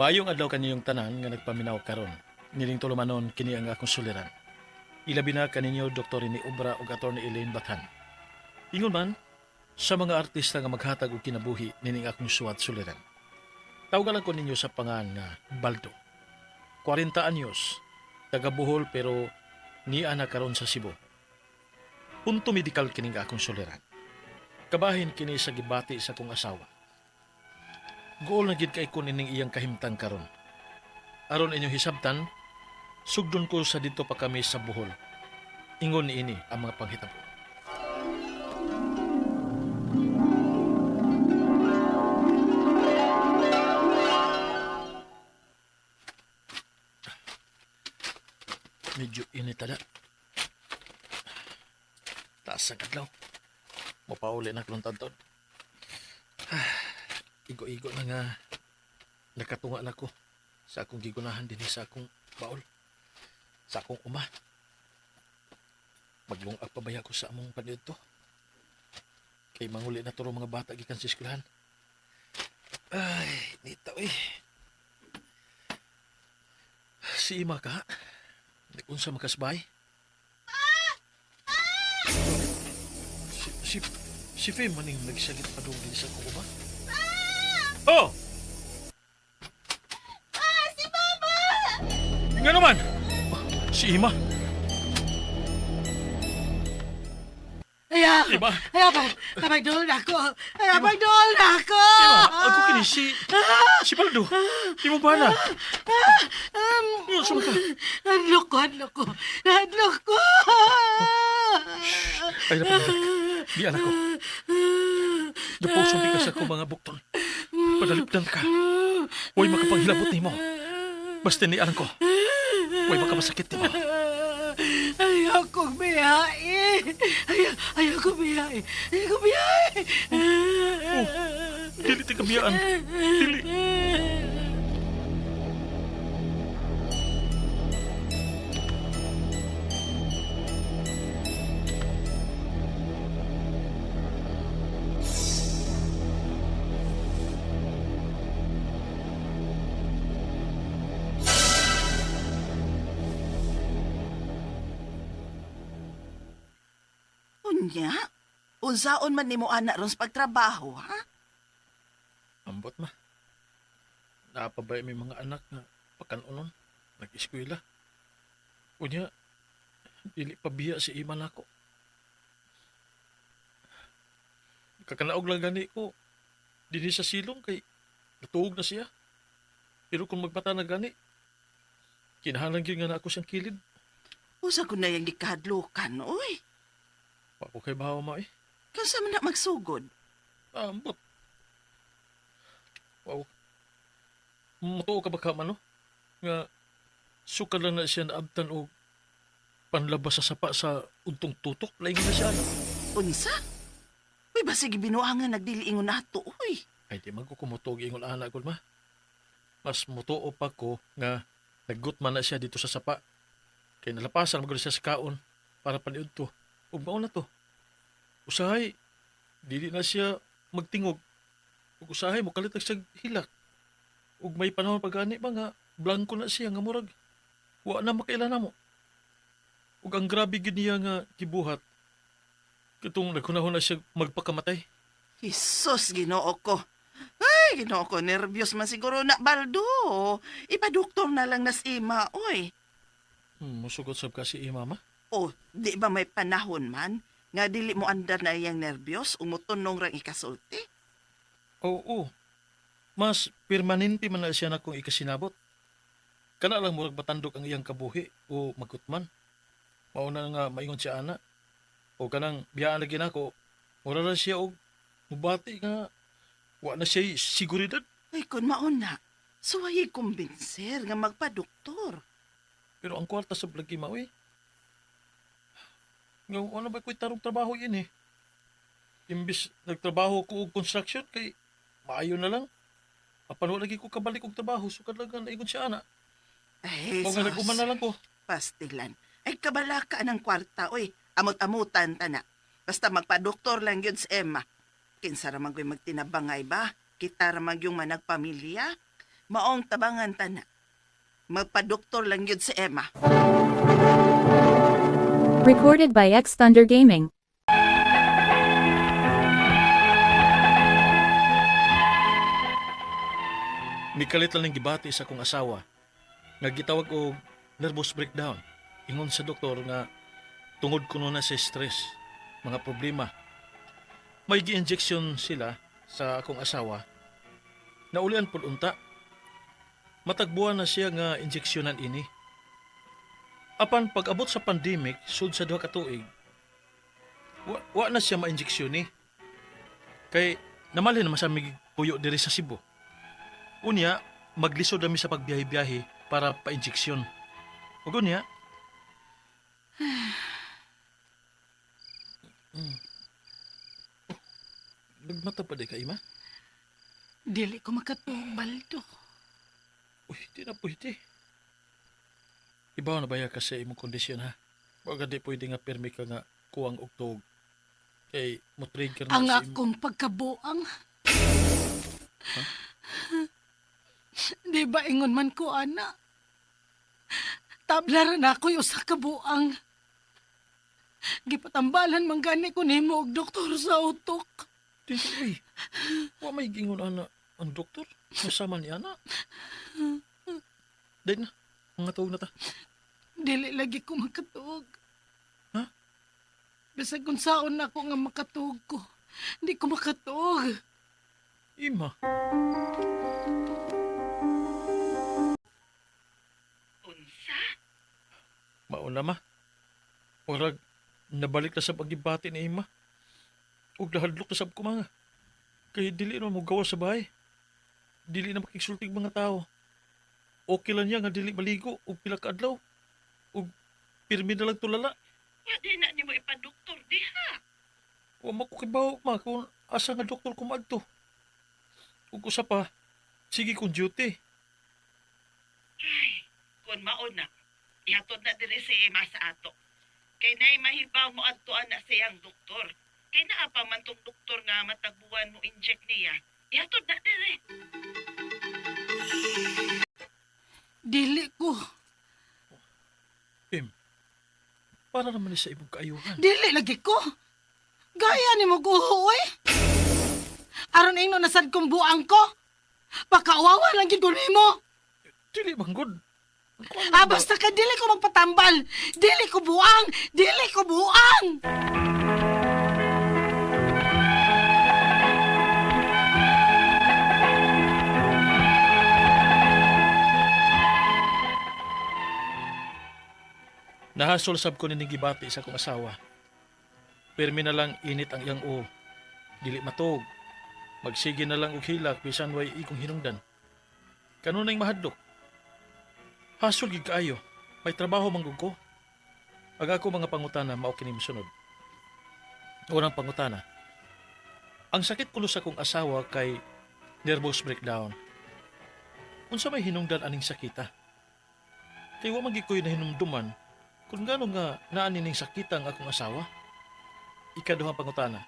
Maayong adlaw kaniyong tanan nga nagpaminaw karon. Nining tulumanon kini ang akong suliran. Ilabi na kaninyo Dr. Rene Obra ug Attorney Elaine Bathan. Ingon man sa mga artista nga maghatag og kinabuhi nining akong suwat suliran. Tawagan lang ko ninyo sa pangan nga Baldo. 40 anyos, taga Bohol pero niya na karon sa Cebu. Punto medikal kining akong suliran. Kabahin kini sa gibati sa akong asawa. Gool na gid kay ko nining iyang kahimtang karon. Aron inyong hisabtan, sugdon ko sa dito pa kami sa Bohol. Ingon niini ang mga panghitabo. Medyo init ala. Taas ang adlaw. Mapauli na akong tantod. Igo-igo na nga nakatunga na ko sa akong gigunahan dinhi sa akong baol, sa akong uma. Maglungag pa baya ko sa among paniudto. Kay manguli na turo mga bata gikan sa eskwelahan. Ay, nita oy. Si Ima ka? Unsa makasbay? Si Fim maning nagsagit pa doon din sa akong uma. Oh! Ah, si Mama! Nga naman! Si Ima! Ayaw! Ima! Ayaw, pagdol na ako! Ayaw, pagdol na ako! Ima! Ako kini si Baldo! Imo ba na? Yun, sumaka. Hadlok ko, hadlok ko! Hadlok ko! Ay, napagdak. Di anak ko. Dupusong di ka sa akong mga bukton. Padalipdan ka. Huwag makapanghilabot nimo. Basta ni anak ko. Huwag makamasakit nimo. Ayaw kong biyahe! Ayaw kong biyahe! Ayaw kong biyahe! Oh, dili ti kabiyaan. Dili. Unya? Unsaon man nimo ana ron sa pagtrabaho, ha? Ambot ma. Naapabay may mga anak nga pakanunon, nag-eskwela. Unya, dili pa biya si ima nako. Kakanaog lang gani ko, dinhi sa silong kay natuog na siya. Pero kung magbata na gani, kinahanglan gyud nga na ako siyang kilid. Usa ko na yung gikahadlukan, oy. Wa ko kay bahaw ma eh. Kansa man na magsugod? Ambot. Wow. Mutuo ka ba ka man, no? Nga, sukad lang na siya naabtan og panlabas sa sapa sa untong tutok. Laing na siya, ano? Unsa? Uy, basig binuangan nagdili ingon nato, uy. Ay, di man ko kumutuog ingon ana ko, ma. Mas mutuo pa ko nga naggutman na siya dito sa sapa. Kay nalapasan magod siya sa kaon para paniud to. Ug mao na to. Usahay, dili na siya magtingog. Ug usahay, mukalit na siya hilak. Ug may panahon pa gani ba nga, blanko na siya nga murag. Wa na makaila namo. Ug ang grabe gyud niya nga gibuhat. Katong naghunahon na siya magpakamatay. Jesus, Ginoo ko. Ay, Ginoo ko, nervyos man siguro na, Baldo. Ipaduktor na lang nas ima, oy. Musugot sab ka si ima, ma. O, di ba may panahon man nga dili mo andar na iyang nervyos umutunong rang ikasulti? Oo. Mas permanente man na siya na kung ikasinabot. Kana lang murag matandok ang iyang kabuhi o magutman. Mauna nga maingon siya ana. O kanang biyaan lagi nako, mura ra siya og mubati nga wa na siya siguridad. Ay, kun mauna, suwayi kumbinser nga magpaduktor. Pero ang kwarta sa lagi mao eh. Nga ano ba ko'y tarong trabaho yun eh. Imbis nagtrabaho ko og construction kay maayo na lang. Apan wala lagi ko kabalik og trabaho sukad lang nga naingon siya ana. Ay, O nga sus. nag-uman na lang ko. Pastilan. Ay, kabala ka ng kwarta, oy. Amot-amutan ta na. Basta magpaduktor lang yun sa Emma. Kinsa ra man ko'y magtinabangay ba? Kita ra man yung managpamilya. Maong tabangan tana. Magpadoktor lang yun si Emma. Recorded by X Thunder Gaming. Mikalit lang ng gibati sa akong asawa. Nga gitawag og nervous breakdown. Ingon sa doktor nga tungod kuno na sa stress, mga problema. May gi-injection sila sa akong asawa. Naulian pud unta. Matagbuan na siya nga injeksyonan ini. Apan pag-abot sa pandemic, sud sa 2 ka tuig, wa na siya ma-injeksyon ni. Kay namalhin naman sa puyo diri sa Cebu. Unya, maglisod kami sa pagbiyahe-biyahe para pa-injeksyon. Ug unya, Nagmata pa di ka, Ima? Dili ko makatuog, Baldo. Uy, di na pwede. Ibaw na baya kasi imong kondisyon, ha? Baga di pwede nga pirmi ka nga kuwang og tuog. Kay mo-trigger na Ang sa imo. akong pagkabuang. Di ba ingon man ko, ana? Tablara na ako'y usa ka buang. Gipatambalan man gani ko nimo og doktor sa utok. Di, uy. Wa may gingon ana ang doktor. Masama ni ana. Di na. Mga tuog na ta. Dili lagi ko makatuog. Ha? Bisag kung saon na ako nga makatuog ko. Di ko makatuog. Ima. Unsa? Mauna ma. Murag nabalik na sa pagibati ni Ima. Ug nahadlok na sab ko mga. Kay dili na mo gawa sa bahay. Dili na makigsultig mga tao. Okay lang niya nga dili maligo og pila ka adlaw. Ug pirmi na lang tulala. Wa di na nimo ipadoktor diha. Wa man ko kibaw ma kung asa nga doktor ko maadto. Ug usa pa, sige kong duty. Ay, kun mao na, ihatod na diri si Emma sa ato. Kay nay mahibaw mo adtoan na siyang doktor. Kay naa pa man tong doktor nga matagbuan mo inject niya. Ihatod na diri. Dili ko. Im, para naman ni sa imong kaayuhan. Dili lagi ko. Gaya ni mo guho, eh. Aron ingno nasad kong buang ko. Pakaawawa lang gid ko nimo. Dili man gud. Ah, basta ka dili ko magpatambal. Dili ko buang. Dili ko buang. Nahasol sab ko nining gibati sa akong asawa. Pirmi na lang init ang iyang uo. Dili matuog. Magsige na lang og hilak bisan way ikong hinungdan. Kanunay mahadlok. Hasol gid kaayo. May trabaho man gud ko. Ang ako mga pangutana mao kini mosunod. Unang pangutana. Ang sakit kuno sa akong asawa kay nervous breakdown. Unsa may hinungdan aning sakita? Kay wa man gid ko'y nahinumduman kung gaano nga naani ning sakita ang akong asawa. Ikaduhang pangutana.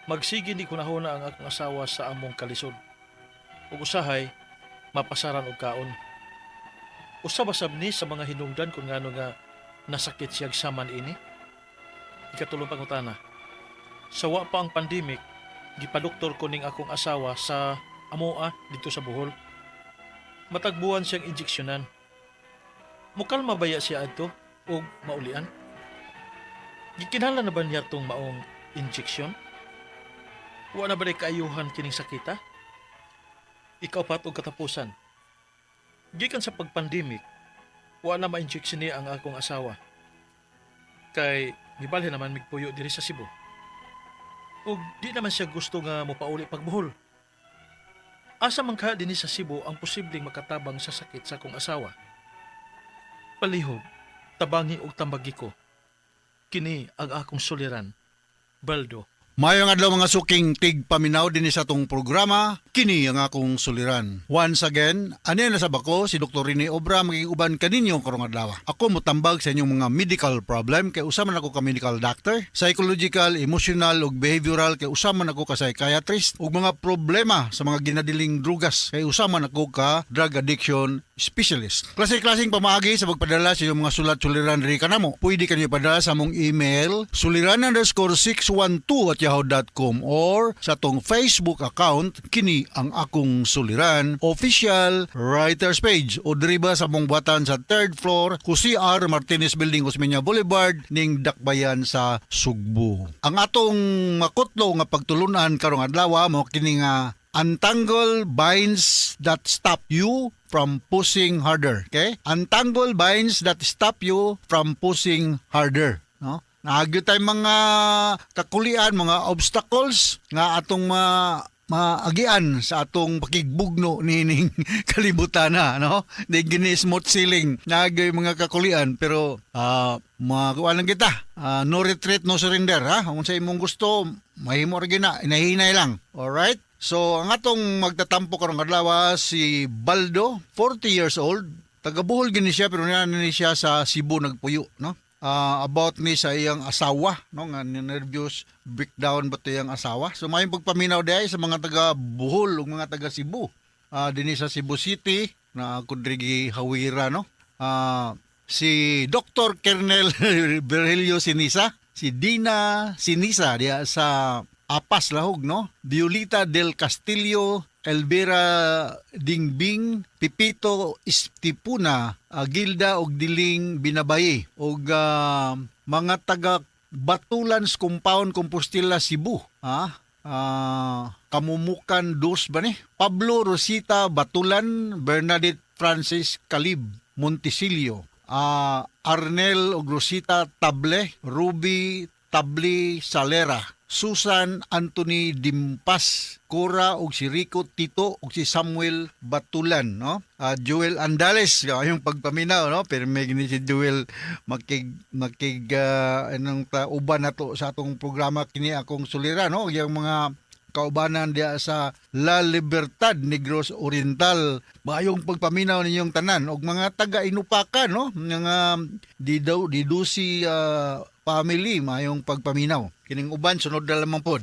Magsige ni kunahona ang akong asawa sa among kalisod. Ug usahay mapasaran og kaon. Usa ba sab ni sa mga hinungdan kung ngano nga nasakit siyag saman ini? Ikatulong pangutana. Sa wa pa ang pandemic, gipadoktor ko ning akong asawa sa amoa dito sa Bohol. Matagbuan siyang injeksyonan. Mukalma baya siya adto og maulian? Gikinahanglan na ba niya tong maong injeksyon? Wa na ba day kaayuhan kining sakita? Ikaapat og katapusan. Gikan sa pagpandemic, wa na ma-injection niya ang akong asawa. Kay gibalhin naman migpuyo diri sa Cebu. Ug di naman siya gusto nga mopauli pagbuhol. Asa man ka dinhi sa Cebu ang posibleng makatabang sa sakit sa akong asawa? Palihog, tabangi og tambagi ko. Kini ang akong suliran. Baldo. Maayong adlaw, mga suking tigpaminaw dinhi sa atong programa, Kini ang Akong Suliran. Once again, ani na sa bako si Dr. Rene Obra, magiging uban kaninyo karong adlaw. Ako motambag sa inyong mga medical problem kay usa man ako ka medical doctor, psychological, emotional ug behavioral kay usa man ako ka psychiatrist, ug mga problema sa mga ginadiling drugas kay usa man ako ka drug addiction specialist. Klase-klaseng pamaagi sa pagpadala sa inyong mga sulat suliran diri kanamo. Pwede kanyo ipadala sa among email suliran_612@yahoo.com or sa atong Facebook account, Kini ang Akong Suliran Official Writers Page, o diri ba sa among buhatan sa third floor, Jose R. Martinez Building, Osmeña Boulevard, ning Dakbayan sa Sugbo. Ang atong makutlo nga pagtulunan karong adlaw mo kini nga "Untangle binds that stop you from pushing harder." Okay? "Untangle binds that stop you from pushing harder." No? Naa gyud tay mga kakulian, mga obstacles nga atong maagian sa atong pakigbugno nining kalibutan na, no? Di gini smooth sailing. Naa gyud mga kakulian, pero makuha lang kita. No retreat, no surrender, ha? Kung sa imong gusto, mahimo ra gyud na, hinahinay lang. Alright? So, ang atong magtatampo karong adlaw si Baldo, 40 years old. Taga Bohol gini siya pero naa ni siya sa Cebu nagpuyo, no? About ni sa iyang asawa, no, nga nervous breakdown ba to iyang asawa. So maayong pagpaminaw diay sa mga taga Bohol ug mga taga Cebu. Dinhi sa Cebu City na ako diri hawira, no. Si Dr. Kernel Virgilio Sinisa, si Dina Sinisa diya sa Apas Lahug, no? Violita del Castillo, Elvira Dingbing, Pipito Estipuna, Gilda og Diling Binabayi, og mga taga Batulans Compound, Compostela, Cebu. Ha? Kamumukan dos ba ni? Pablo Rosita Batulan, Bernadette Francis Calib Montesilio, Arnel og Rosita Table, Ruby Tabli Salera, Susan Anthony Dimpas, Cora og si Rico Tito og si Samuel Batulan, no? Joel Andales, yung pagpaminaw, no? Pero may gini si Joel makig makig anong ta uban nato sa atong programa Kini Akong Suliran, no? Yung mga kaubanan diya sa La Libertad, Negros Oriental. Maayong pagpaminaw ninyong tanan og mga taga Inupakan, no? Mga Didaw Didusi family, maayong pagpaminaw. Kining uban sunod na lamang pod.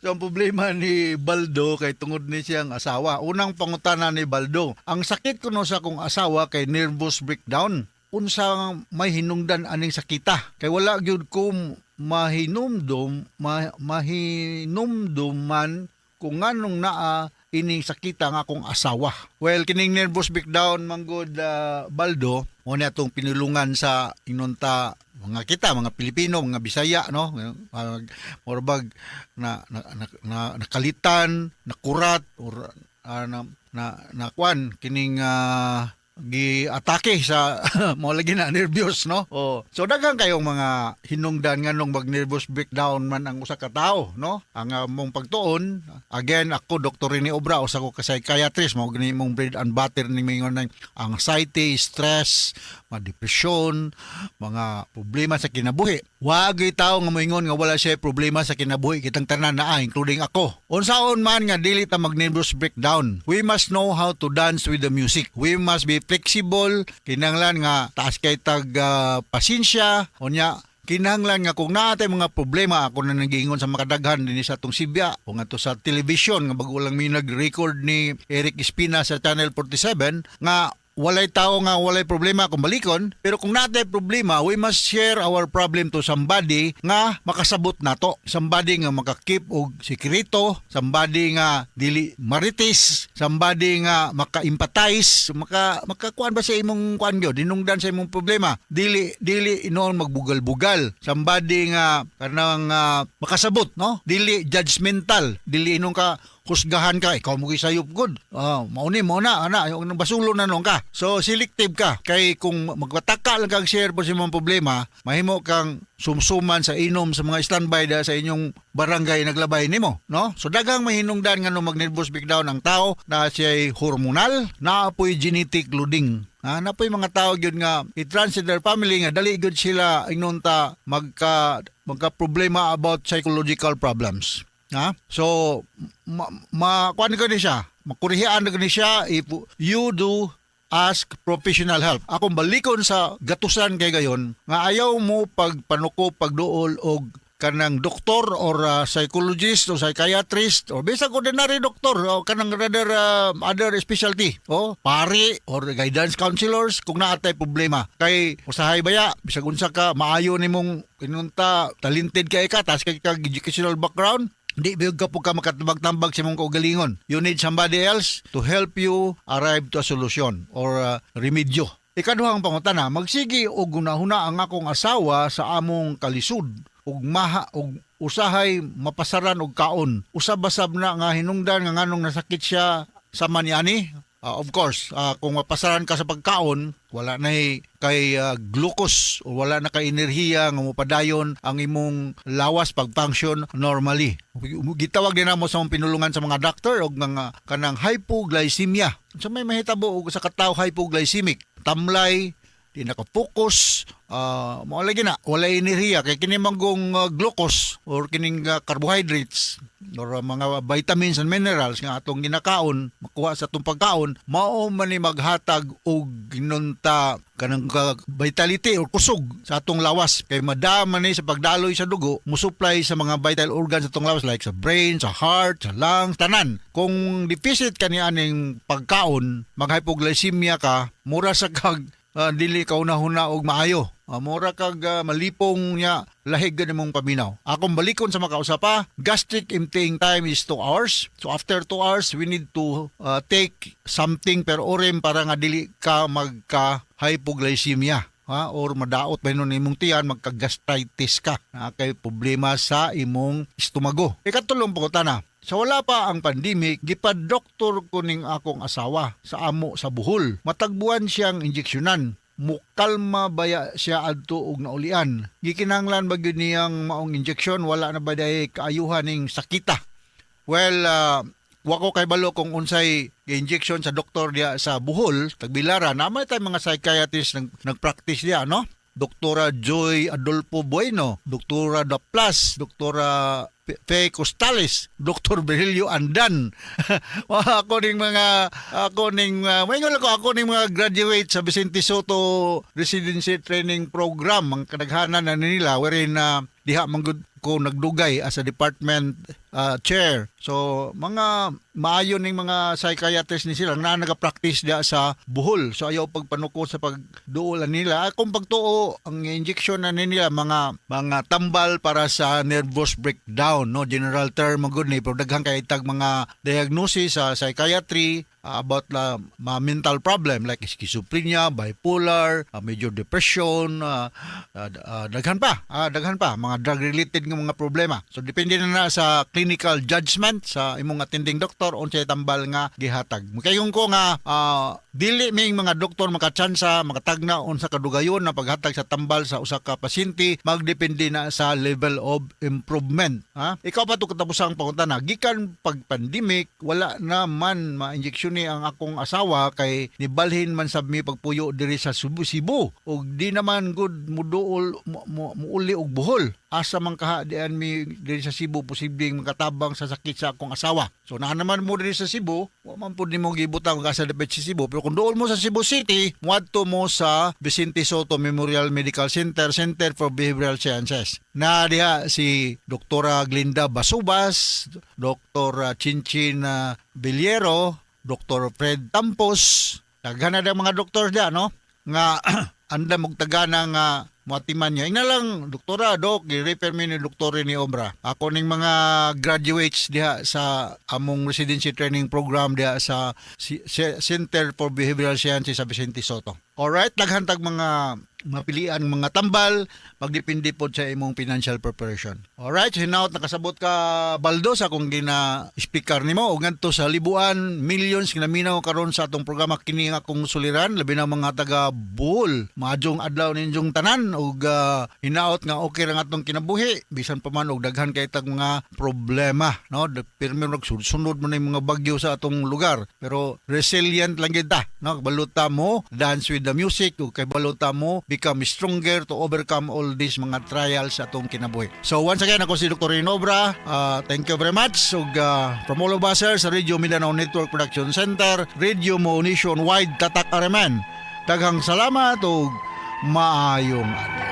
So ang problema ni Baldo kay tungod ni siyang asawa. Unang pangutana ni Baldo, ang sakit kuno sa akong asawa kay nervous breakdown. Unsa may hinungdan aning sakita? Kay wala gyud ko mahinumduman kung nganong naa ining sakita nga akong asawa. Well, kining nervous breakdown manggod, Baldo, mo ni atong pinulungan sa inunta mga kita, mga Pilipino, mga Bisaya, no? Murag na nakalitan, nakurat or na na, na kwan kining gi-atake sa mo lagi na nervyos, no? Oh, so daghan kayong mga hinungdan nganong mag nervous breakdown man ang usa ka tawo, no? Ang mong pagtuon, again, ako Dr. Rene Obra, usa ko ka psychiatrist, mao gani mong bread and butter ni mingon ng anxiety, stress, mga depression, mga problema sa kinabuhi. Wa gyud tawo nga moingon nga wala siya problema sa kinabuhi. Kitang tanan naa, including ako. Unsaon man nga dili ta mag nervous breakdown, we must know how to dance with the music. We must be flexible. Kinahanglan nga taas kay tag pasensya. Unya kinahanglan nga kung naa tay mga problema, ako na nagiingon sa makadaghan dinhi sa atong Sibya o ngadto sa television nga bago lang mi nag-record ni Eric Espina sa Channel 47 nga walay tao nga walay problema kung balikon, pero kung naa tay problema, we must share our problem to somebody nga makasabot nato, somebody nga maka-keep og sekreto, somebody nga dili marites, somebody nga maka-empathize, makakuan ba sa imong kuan gyud, dinungdan sa imong problema, dili dili inoon magbugal-bugal, somebody nga kanang makasabot, no, dili judgmental, dili inon ka husgahan ka, ikaw mo sayop gud. Ah, mauni mo na, ana, yung basulo na nung ka. So selective ka kay kung magpataka lang kang share po sa imong problema, mahimo kang sumsuman sa inom sa mga standby da sa inyong barangay naglabay nimo, no? So daghang mahinungdan nga no mag nervous breakdown ang tao na siya'y hormonal, naa po'y genetic loading. Ah, naa po'y mga tao gyud nga i-transit their family nga dali gyud sila ingnon ta magka magka problema about psychological problems. Ha? So ma, ma kuan ko ni siya, makurihian na ni siya if you do ask professional help. Akong balikon sa gatusan kay gayon nga ayaw mo pagpanuko, pagduol og kanang doktor or psychologist or psychiatrist or bisag ordinary doktor o kanang rather other specialty o pari or guidance counselors kung naa tay problema. Kay usahay baya, bisag unsa ka maayo nimong inunta, talented kay ka, taas kay kag educational background, di biyog ka po ka makatambag-tambag sa imong kaugalingon. You need somebody else to help you arrive to a solution or remedyo. Ikaduhang pangutana, magsigi og gunahuna ang akong asawa sa among kalisod ug maha ug usahay mapasaran og kaon. Usab-basab na nga hinungdan nga nganong nasakit siya sa maniani? Of course, kung mapasaran ka sa pagkaon, wala na kay glucose o wala na kay enerhiya nga mopadayon ang imong lawas pag-function normally. Gitawag din namo sa mong pinulungan sa mga doctor og mga kanang hypoglycemia. Sa may mahitabo og sa katawo hypoglycemic, tamlay, di naka-focus, mao lagi na, wala enerhiya kay kini manggong glucose or kining carbohydrates or mga vitamins and minerals nga atong ginakaon, makuha sa atong pagkaon, mao man ni maghatag og ginunta kanang vitality or kusog sa atong lawas kay madama ni sa pagdaloy sa dugo, musupply sa mga vital organs sa atong lawas like sa brain, sa heart, sa lungs, tanan. Kung deficit kani aning pagkaon, mag-hypoglycemia ka, mura sa kag dili ka una-huna og maayo. Mura kag malipong niya, lahig gani mong paminaw. Akong balikon sa makausapa, gastric emptying time is 2 hours. So after 2 hours, we need to take something per orem para nga dili ka magka hypoglycemia. Ha, or madaot ba nun imong tiyan, magka-gastritis ka. Na kay problema sa imong estomago. Ikatulong pangutana, sa wala pa ang pandemic, gipa-doktor ko ning akong asawa sa amo sa Bohol. Matagbuan siyang injeksyonan. Mukalma baya siya adto og naulian? Gikinahanglan ba gyud niyang maong injeksyon? Wala na ba day kaayuhan ning sakita? Well, wa ko kay balo kung unsay injection sa doktor diya sa Bohol, Tagbilaran. Naa tay mga psychiatrist nagpractice diya, no? Doktora Joy Adolfo Bueno, Doktora Daplas, Doktora Fe Costales, Dr. Virgilio Andan. Ako ning maingon ako, ako ning mga graduate sa Vicente Sotto Residency Training Program ang kadaghanan na nila wherein diha man gud ko nagdugay as a department chair. So mga maayo ning mga psychiatrist ni sila na naga-practice diha sa Bohol. So ayaw pagpanuko sa pagduolan nila. Akong pagtuo, ang injection na nila mga tambal para sa nervous breakdown, no, general term man gud ni, pero daghan kay tag mga diagnosis sa psychiatry about la mga mental problem like schizophrenia, bipolar, major depression, daghan pa mga drug related nga mga problema. So depende na na sa clinical judgment sa imong attending doctor unsay tambal nga gihatag. Makaingon ko nga dili ming mga doktor makatsansa makatagna unsa kadugayon na paghatag sa tambal sa usa ka pasyente, magdepende na sa level of improvement. Ha? Ikaw pa to katapusang pangutana, gikan pag pandemic wala na man ma-injection ni ang akong asawa kay nibalhin man sab mi pagpuyo diri sa Cebu, Cebu ug di naman gud muduol muuli og Bohol. Asa man kaha dian mi diri sa Cebu posibleng makatabang sa sakit sa akong asawa? So naa naman mo diri sa Cebu, wa man pud nimo gibutang og asa dapit sa Cebu, pero kung duol mo sa Cebu City, muadto mo sa Vicente Sotto Memorial Medical Center, Center for Behavioral Sciences. Na diha si Doktora Glinda Basubas, Dr. Chinchin Villero, Dr. Fred Tampos, daghan na mga doktor diha, no? Nga andam og tagana nga muatiman niya. Ingna lang, doktora, dok, gi-refer mi ni Doktor ni Obra. Ako ning mga graduates diha sa among residency training program diha sa Center for Behavioral Sciences sa Vicente Sotto. Alright, daghan tag mga mapilian mga tambal, magdepende pod sa imong financial preparation. Alright, so hinaot nakasabot ka, Baldo, sa akong gina-speaker nimo ug ngadto sa libuan, millions nga naminaw karon sa atong programa kini nga akong suliran, labi na mga taga Bohol. Maayong adlaw ninyong tanan ug hinaot nga okay ra atong kinabuhi bisan pa man og daghan kay tag mga problema, no? Pirmi nagsunod man yung mga bagyo sa atong lugar, pero resilient lang kita, no? Baluta mo dance with the music ug kay baluta mo be become stronger to overcome all these mga trials sa atong kinabuhi. So once again, ako si Dr. Rinobra. Thank you very much. So from all of us here sa Radio Mindanao Network Production Center, Radio Mo Nationwide, Tatak Areman. Daghang salamat ug maayong adlaw.